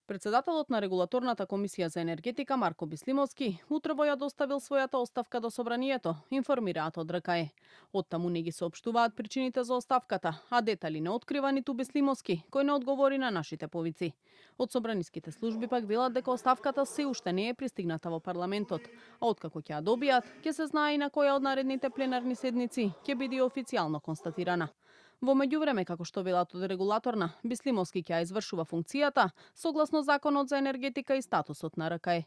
Председателот на Регулаторната комисија за енергетика Марко Бислимовски утрово ја доставил својата оставка до собранието, информираат од РКЕ. Оттаму не ги соопштуваат причините за оставката, а детали не открива ниту Бислимовски, кој не одговори на нашите повици. Од собраниските служби пак велат дека оставката се уште не е пристигната во парламентот, а откако ќе ја добијат, ќе се знае и на која од наредните пленарни седници ќе биде официјално констатирана. Во меѓувреме, како што велат од регулаторна, Бислимовски ќе ја извршува функцијата согласно Законот за енергетика и статусот на РКЕ.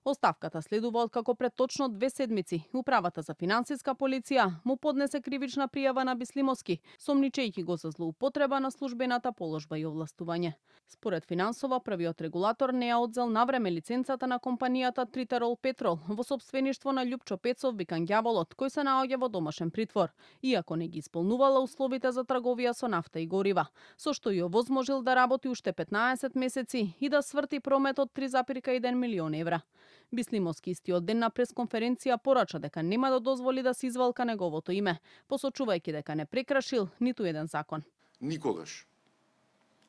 Оставката следува откако пред точно 2 седмици Управата за финансиска полиција му поднесе кривична пријава на Бислимовски, сомничејќи го за злоупотреба на службената положба и овластување. Според Финансова, првиот регулатор не ја одзел навреме лиценцата на компанијата Тритерол Петрол во сопствеништво на Љупчо Пецов викан Ѓаволот, кој се наоѓа во домашен притвор, иако не ги исполнувала условите за трговија со нафта и горива, со што ја овозможил да работи уште 15 месеци и да сврти промет од 3,1 милион евра. Бислимовски истиот ден на пресконференција порача дека нема да дозволи да се извалка неговото име, посочувајќи дека не прекршил ниту еден закон. Никогаш,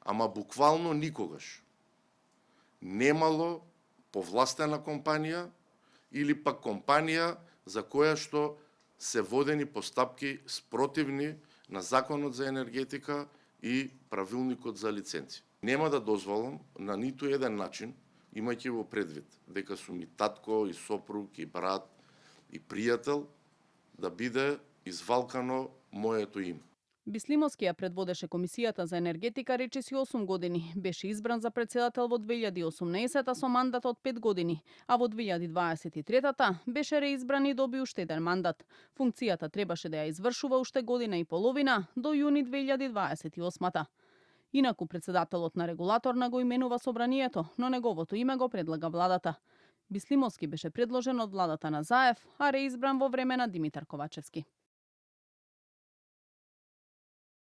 ама буквално никогаш, немало повластена компанија или пак компанија за која што се водени постапки спротивни на Законот за енергетика и правилникот за лиценци. Нема да дозволам на ниту еден начин, имајќи во предвид дека сум и татко, и сопруг, и брат, и пријател, да биде извалкано моето име. Бислимовски ја предводеше Комисијата за енергетика речиси 8 години. Беше избран за председател во 2018 со мандат од 5 години, а во 2023 беше реизбран и доби уште еден мандат. Функцијата требаше да ја извршува уште година и половина до јуни 2028. Инаку председателот на регулаторна го именува собранието, но неговото име го предлага владата. Бислимовски беше предложен од владата на Заев, а реизбран во време на Димитар Ковачевски.